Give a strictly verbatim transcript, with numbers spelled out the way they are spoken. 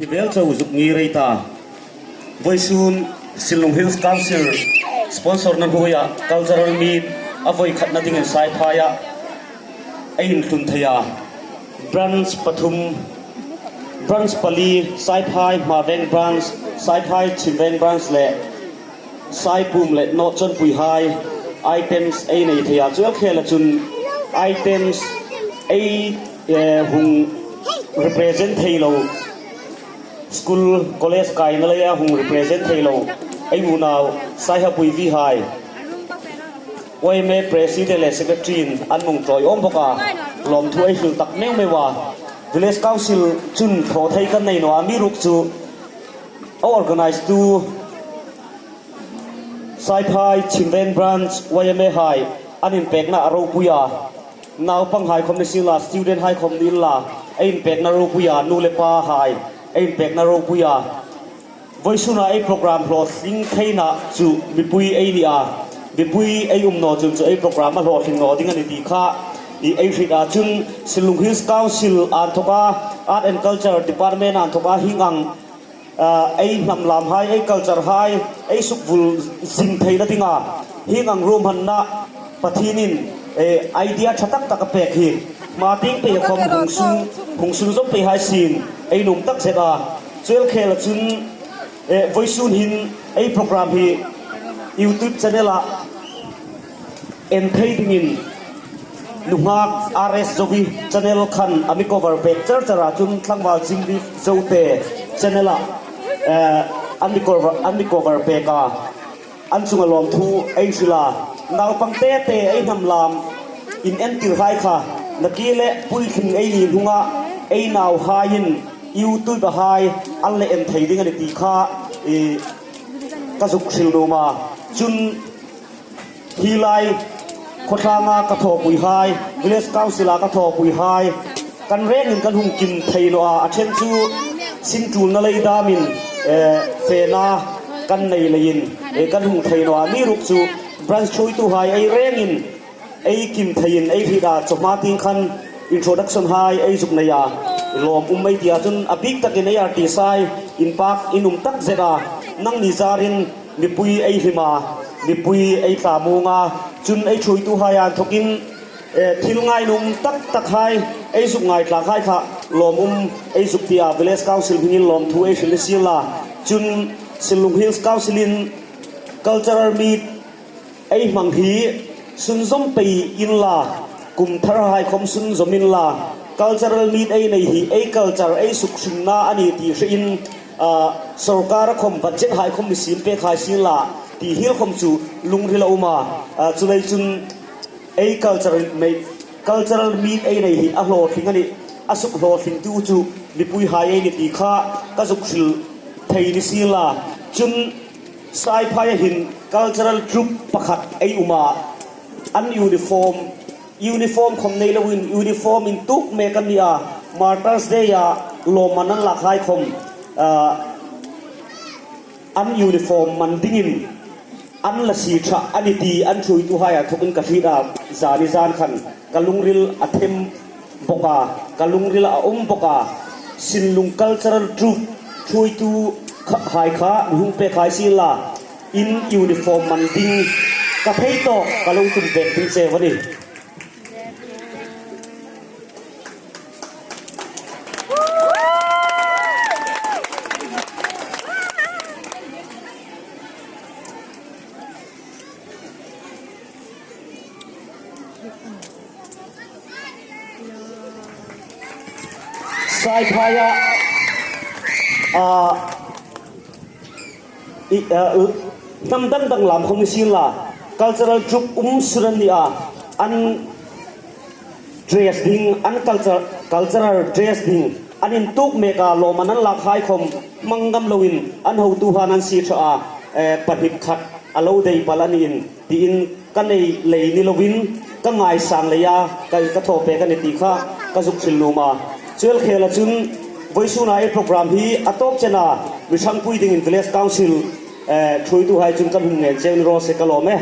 Hi vel chau zuk ngir ei ta. Voisun Sinlung Hills Council sponsor-na hnuoia cultural meet a voi khatna dingin Saiphaia ei intlun thei a. Branch pathum, branch pali, Saiphai Hmaveng branch, Saiphai Chhimveng branch le Saipum le North Chawnpuihai items ei nei thei a. Chu el khela chun items ei, eh, hung represent thei lo, school, college kaina leia hung represent thei lo ei unau Saihapui Vihai, Y M A President le Secretary-in an hung ṭawi awm bawk a, lawmthu ei hril tak meu meu a. Village Council chun thaw thei kan nei naw a, amiruokchu a organize-tu Saiphai Chhimveng branch Y M A hai an inpekna a ropui a. Naupanghai khawm ni sienla, student-hai khawm ni inla, ei inpekna ropui a, nu le pahai ei inpekna ropui a. Voisuna ei program hlawtling theina chu mipui ei ni a. Mipui ei um naw chun chu ei program a hlawtling naw ding a ni ti kha ei hriet a. Chun Sinlung Hills Council a inthoka, Art and Culture Department a inthoka hieng ang, ah, ei hnam lamhai, ei culture-hai ei sukvul zing theina dinga hieng ang ruohmanna Pathienin, eh, idea ṭha tak tak a pek hi hma tieng pei khawm hung sun, hung sunzawm pei hai sien ei nuom tak zet a. Chu el khela chun, eh, voisun hin ei program hi YouTube channel-a en thei dingin nunghak R S Zovi channel khan a mi cover pek char char a, chun tlangval Chingri Zote channel-a, eh, an mi cover, an mi cover pek a. An chunga lawmthu ei hril a. Naupang te te ei hnam lam inentirhai kha nakie le puitling ei ni hnunga ei nauhaiin YouTube-a hai an le en thei ding a ni ti kha, eh, ka zuk hril nuom a. Chun hi lai khawtlanga ka thawpuihai, Village Council-a ka thawpuihai, kan rengin kan hung kim thei naw a, a ṭhen chu sin ṭulna lei damin, eh, fena kan nei leiin, eh, kan hung thei naw a. Amiruokchu branch ṭhuoituhai ei rengin ei kim theiin ei hriet a, chu hma tieng khan introduction-hai ei zuk nei a. Lawm um ei ti a, chun a bik takin ei artist-hai inpak in um tak zet a. Nangni zarin mipui ei hlim a, mipui ei thlamuong a, chun ei ṭhuoituhai a inthokin, eh, thil ngainuom tak takhai ei zuk ngaithlakhai kha lawm um ei zuk ti a, Village Council hmingin lawmthu ei hril ni sienla. Chun Sinlung Hills Council-in cultural meet ei hmang hi sunzawm pei inla, kum tharhai khawm sunzawm inla, cultural meet ei nei hi ei culture ei sukhringna a ni ti hrein, ah, sawrkara khawm budget-hai khawm mi siem pek hai sienla ti hiel khawm chu lungril a um a, ah, chuleiin chun ei culture mei, cultural meet ei nei hi a hlawtling a nih, a suk hlawtlingtu chu mipuihai ei ni ti kha ka zuk hril thei ni sienla. Chun Saiphaia hin cultural troupe pakhat ei um a, an uniform, uniform khawm nei loin uniform intuk mek an ni a, Martyrs Day-a lawmman an lakhai khawm, ah, an uniform man dingin an la sie ṭha a ni ti an ṭhuoituhai a inthokin ka hriet a, zani zan khan ka lungril a them bawk a, ka lungril a um bawk a. Sinlung Cultural Troupe ṭhuoitu kha, hai kha mi hung pek hai sienla, in uniform man ding ka thei tawk ka lo tum pek ding cheu a nih. Saiphaia, ah, i, ah, hnam dang dang lam khawm ni sienla, cultural troupe um sun an ni a, an dress ding, an culture, cultural dress ding, an intuk mek a, lawmman an lakhai khawm hmang ngam loin an hotuhaiin an sie ṭha a, eh, pahnik khat a lo dei pal a nih tiin ka nei lei ni loin ka ngaisang leia ka, ka thaw pek a nih ti kha ka zuk hril nuom a. Chu el khela chun voisuna ei program hi a tawp chena mi ṭhangpui dingin Village Council, eh, ṭhuoituhai chun kan hung ngen cheu ni raw se ka lawm e.